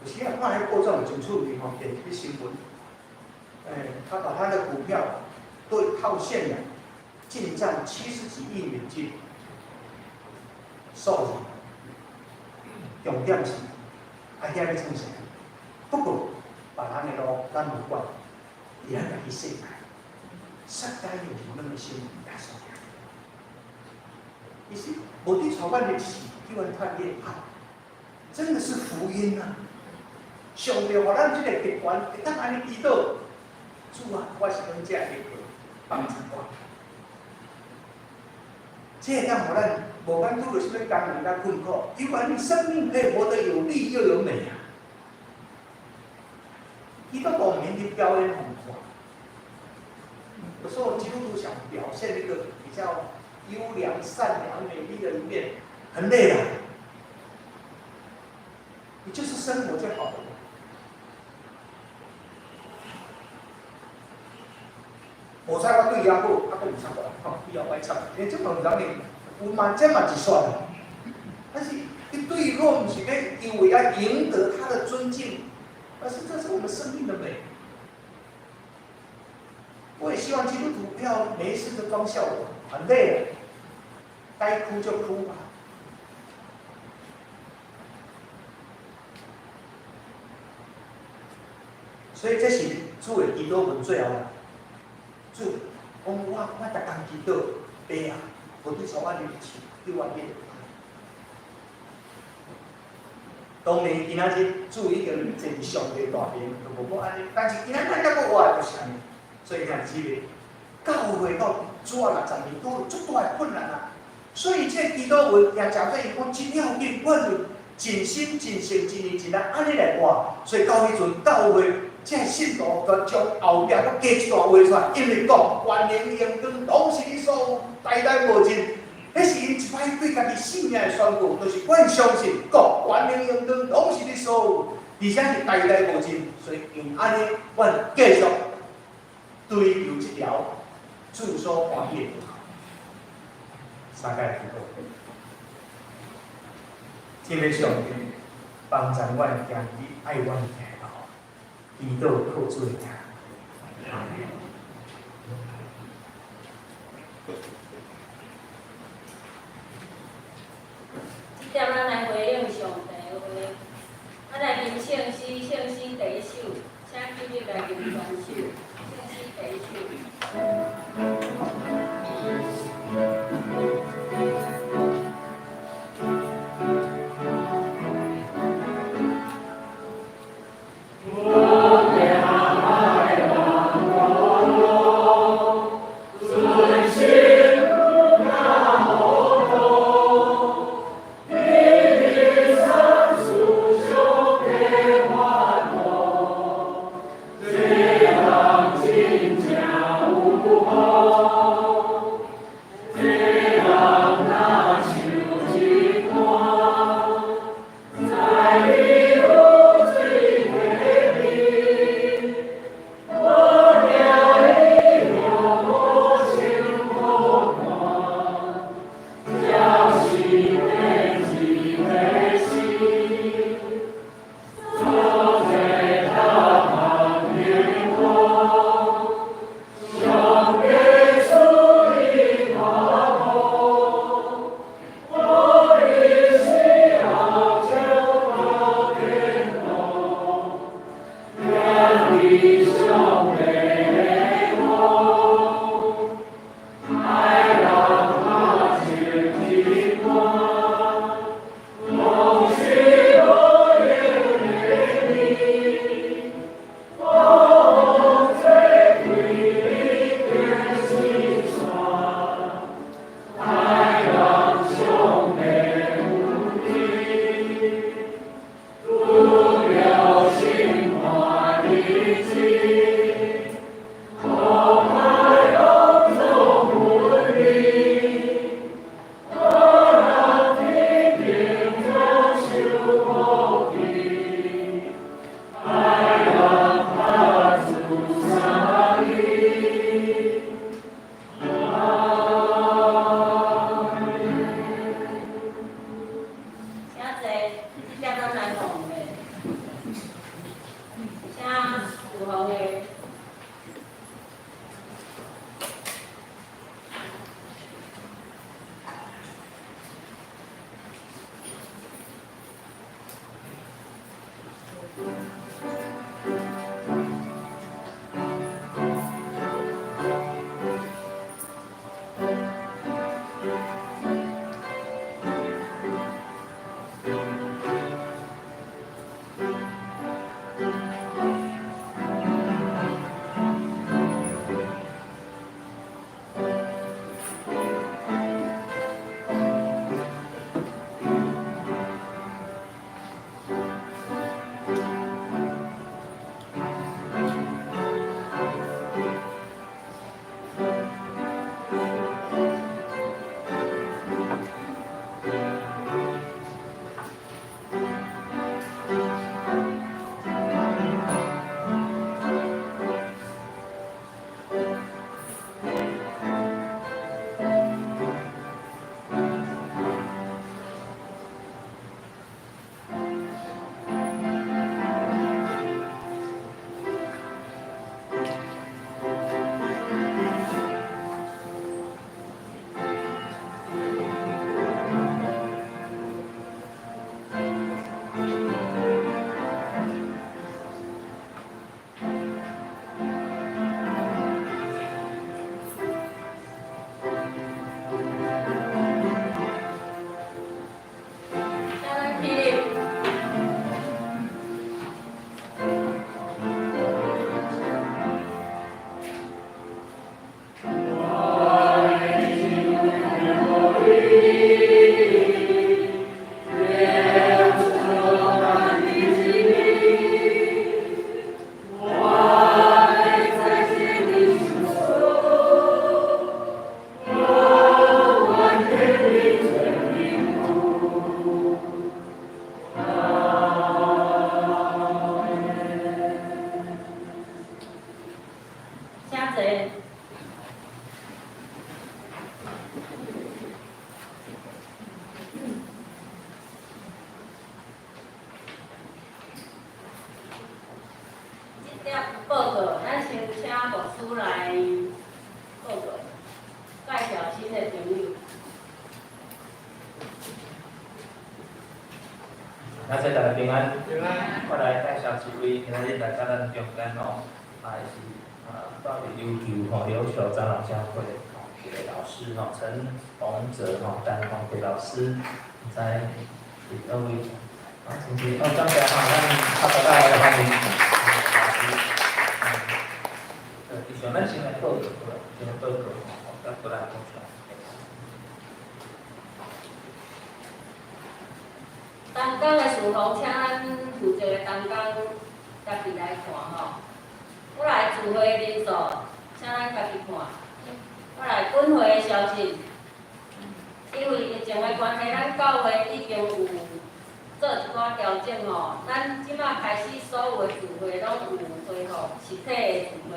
有時啊，看彼報紙有真趣味吼，電視新聞，他把他的股票都套現了，進賬70幾億美金，數字，重點是，啊，遐咧創啥？不過別人的路咱無管，佇咱家己世界，撒該有柔軟的心，耶穌聽。其實無得帶阮的是叫阮脫離啊，真的是福音啊！上帝予咱這個特權，會當按呢祈禱，主啊，我是講這個幫助我。這會當予咱無管拄著啥物艱難佮困苦，因為你生命可以活得有力又有美啊！基督徒毋免去表演予人看。有時候基督徒想表現一個比較優良、善良、美麗的一面，很累啦。你就是生活就好了。無彩我對伊較好，啊，閣毋插我，吼，以後歹插。欸，這嘛毋知影，有嘛，這嘛一煞。但是，你對我毋是咧，因為要贏得他的尊敬，而是這是我們生命的美。我也希望基督徒不要沒事就裝孝順，很累了，該哭就哭吧。所以這是主的祈禱文最後。主，講我逐工祈禱，爸啊，無對錯我入去，對我變。當然，今仔日主已經坐佇上帝大邊，就無講按呢。但是今仔日咱猶閣活就是按呢，所以兄弟姊妹，教會到主啊60年拄著足大的困難啊。所以這個祈禱文也誠做伊講真要緊，我就盡心盡性盡意盡力按呢來活。所以到彼陣教會。這信徒就將後壁閣加一段話出來，因為講權能榮光攏是你所有，代代無盡。彼是𪜶一擺對家己性命的宣告，就是我相信講權能榮光攏是你所有，而且是代代無盡。所以用按呢，阮繼續追求這條主所歡喜的路。三界祈禱，這個上帝幫助阮行你愛阮行的路。祈禱靠主的名。這點咱來回應上帝的話，咱來吟聖詩，聖詩第一首，請起立來吟全首，聖詩第一首。較濟。這點報告，咱先請牧師來報告，介紹新的朋友。感謝大家平安。平安。我來介紹一位，今仔日來佮咱中間哦，啊是啊，住佇琉球吼，琉球長老教會吼一个老師吼，陳宏哲吼，陳宏哲老師，毋知佇佗位？啊，是毋是？哦，感謝吼，咱拍大家來歡迎老師。以上咱先來報告，好啦，先來報告吼，再過來講出來。同工的事奉，請咱負責的同工家己來看吼。過來聚會的人數，請咱家己看。過來本會的消息，因為疫情的關係，咱教會已經有做一寡調整吼。咱這馬開始所有的聚會攏有恢復實體的聚會，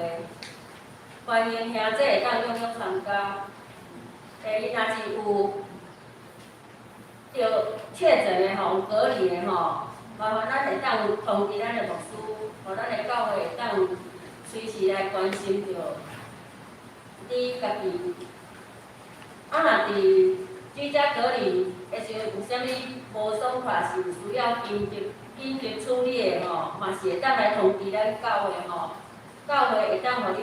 歡迎兄弟會當踴躍參加。第二，若是有著確診的吼，有隔離的吼，麻煩咱會當通知咱的牧師，予咱的教會會當隨時來關心著你家己。啊，若佇居家隔離的時陣有啥物無爽快，是有需要緊急處理的吼，嘛是會當來通知咱教會吼，教會會當予你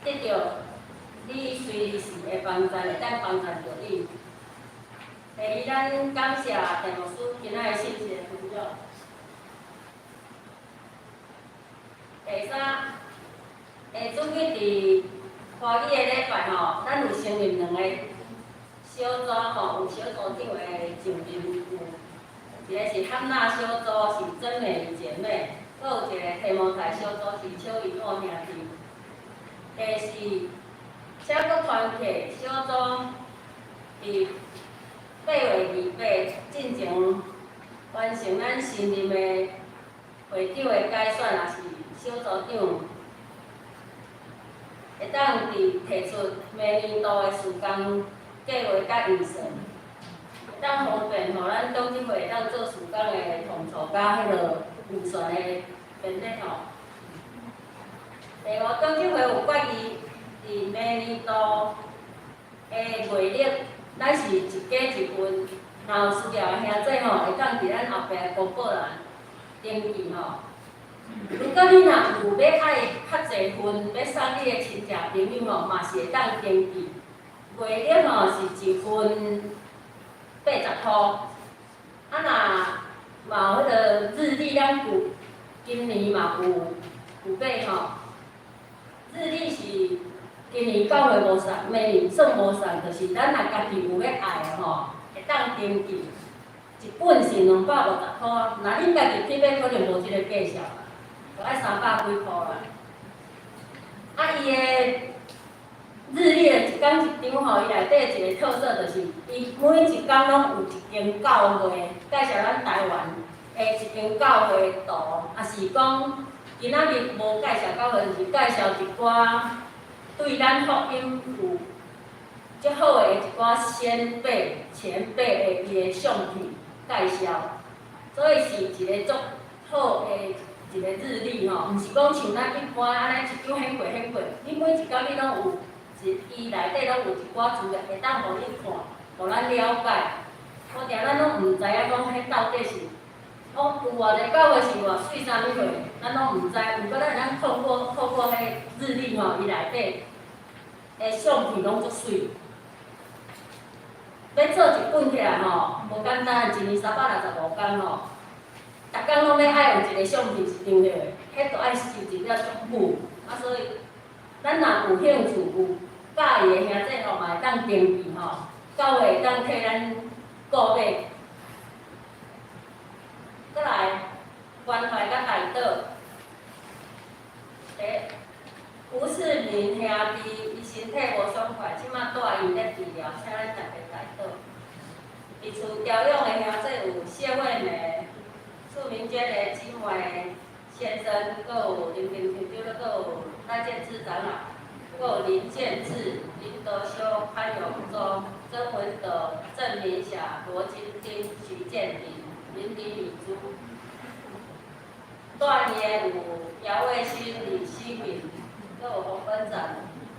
得著你隨時的幫助，會當幫助著你。第二，咱感謝鄭牧師今仔日信息的分享。第三，下主日佇華語的禮拜吼，咱有成立兩個小組吼，有小組長的上任有，一個是漢娜小組是曾美姐妹，閣有一個提摩太小組是邱怡諾兄弟。第四，請閣團契小組佇8月28進前完成咱新任的會長的改選，也是小組長，會當佇提出明年度的事工計劃佮預算，會當方便予咱長執會會當做事工的統籌佮彼个預算的編列吼。第五，長執會有決議，佇明年度的月曆，咱是一家一份，若有需要的兄弟吼，會當佇咱後壁公告欄登記吼。如果你若有欲愛較濟份，欲送你的親戚朋友吼，嘛是會當登記。月曆吼是一份80箍，啊若嘛有彼個日曆，咱舊今年嘛有買吼。日曆是今年教會無送，明年算無送，就是咱若家己有欲愛的吼，會當登記。一本是250箍，若恁家己去買，可能無這个價數啦，就愛300幾箍啦。啊，伊的日曆的一工一張吼，伊內底一個特色就是，伊每一工攏有一間教會，介紹咱台灣的一間教會圖，抑是講今仔日無介紹教會，就是介紹一寡對咱福音有足好的一寡先輩前輩的伊的相片介紹，所以是一個足好的一個日曆吼，毋是講像咱一般按呢一張顯過顯過，你每一工你攏有一，伊內底攏有一寡資料會當予你看，予咱了解。無定咱攏毋知影講彼到底是，講有偌濟教會是偌媠啥物貨，咱攏毋知。毋過咱會當透過彼日曆吼，伊內底的相片攏足媠。欲做一本起來吼，無簡單，一年365工吼，逐工攏欲愛有一個相片一張的，彼著愛收集了足久。啊，所以咱若有興趣有佮意的兄弟吼，嘛會當登記吼，教會會當替咱購買。閣來關懷佮代禱。第吳世明兄弟，伊身體無爽快，這馬住院咧治療，請咱大家代禱。佇厝調養的兄弟有謝惠美、厝明娟的姊妹、先生，閣有林平校長，閣有賴建志長老，閣有林建志、林德修、潘永忠、曾文德、鄭明霞、羅金丁、徐建林、林李女珠。段的有姚卫新、李希敏，閣有洪班長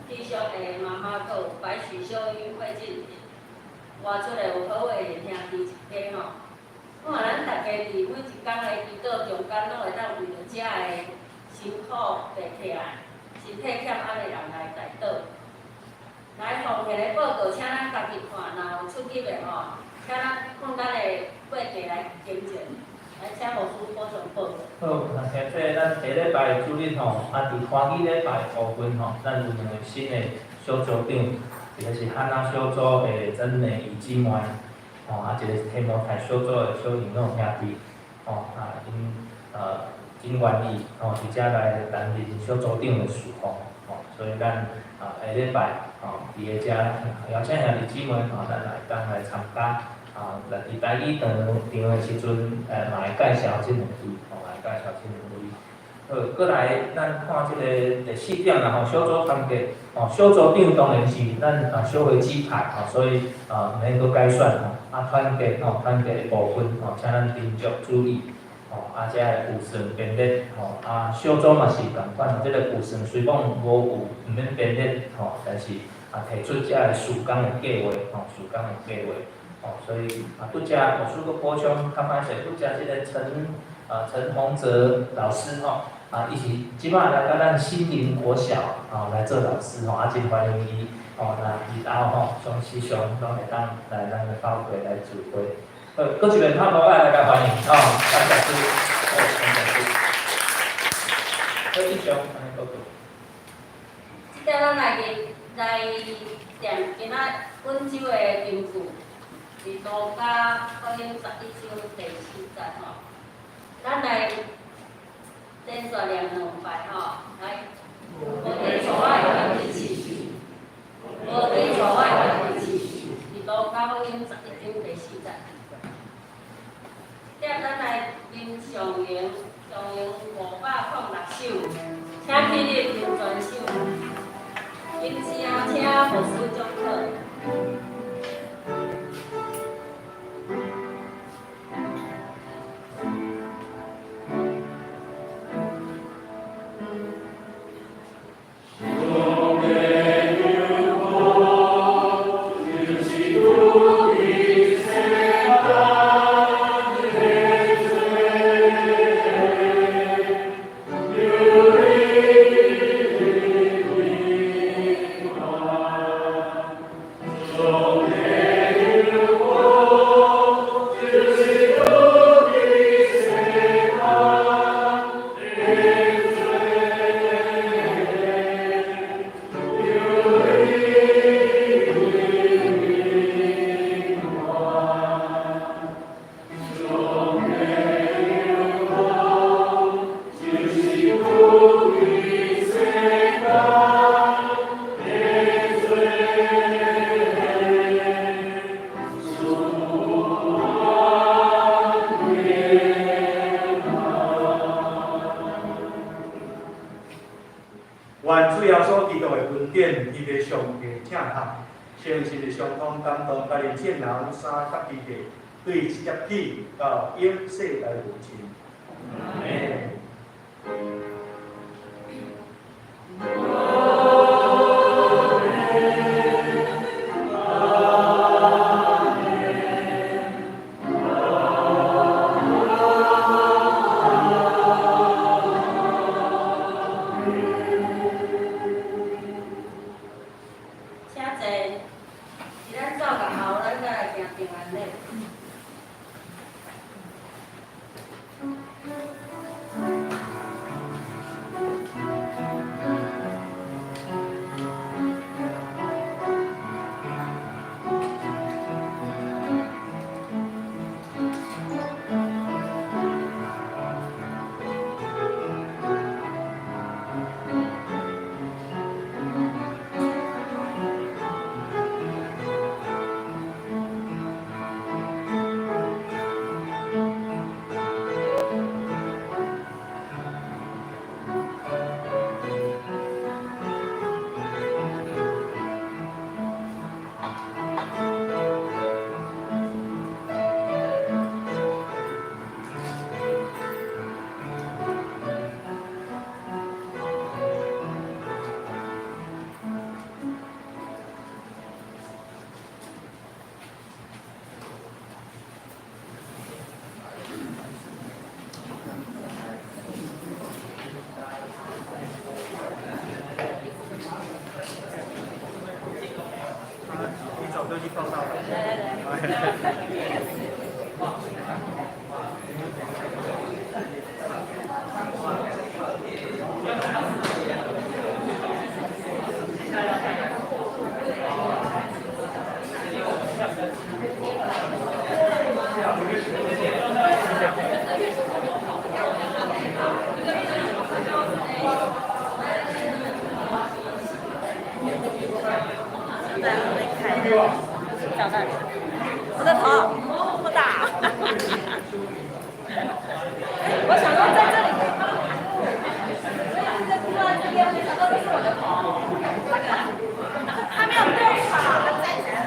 弟兄的媽媽，閣有白許秀玉、魏靜婷。外出的有何偉兄弟一家吼。看咱大家佇每一工的祈禱中間，攏會當為著遮个辛苦爬起來、身體欠安的人來代禱。來奉獻的報告，請咱家己看，若有出入的吼，請咱向咱的會計來更正。來，請牧師補充報告。好，那現在咱下禮拜主日吼，啊，佇歡喜禮拜部分吼，咱有兩个新的小組長，一个是漢娜小組的曾美儀姊妹，吼，啊，一个是提摩太小組的小尹諾兄弟，吼，啊，𪜶真願意吼，佇遮來擔任小組長的事奉，吼，所以咱啊下禮拜吼，佇个遮邀請兄弟姊妹吼，咱來當來參加。啊，來佇台語場場的時陣，嘛會介紹這兩位，吼，會介紹這兩位。好，閣來咱看這個第四點啦吼，小組團結，吼，小組長當然是咱啊小會指派吼，所以啊免閣改選吼，啊團結吼，團結的部分吼，請咱斟酌注意，吼，啊這个預算編列吼，啊小組嘛是仝款，這個預算雖講無有毋免編列吼，但是啊提出這个事工的計劃吼，事工的計劃。哦，所以啊，拄才牧師閣補充，較歹勢，拄才這个陳洪澤老師吼，啊，伊是這擺來到咱新林國小吼來做老師吼，啊，真歡迎伊吼，那日後吼，常時常攏會當來咱的教會來聚會。好，閣一遍拍鼓來來共歡迎吼，感謝主，好，感謝主。好，以上，按呢報告。這點咱來來念今仔本週的經句。佇路加福音11章第四節吼，咱來連續念兩擺吼，來。無佇厝愛家己飼，無佇厝愛家己飼。佇路加福音11章第四節。這點咱來啉上詠，上詠506首，請起立啉全首。音聲請牧師祝禱。願主耶穌基督的恩典，伊的上帝疼愛，聖神的相通感動，家己眾人三甲基地，對這粒起到永世來無盡。阿們。請坐。佇咱走共後，咱再來行平安禮。我就去報到了。來來來。長大，我的頭這麼大，我想說在這裡可以幫我，所以在坐在這邊，沒想到這是我的頭，他沒有對吧？站起來。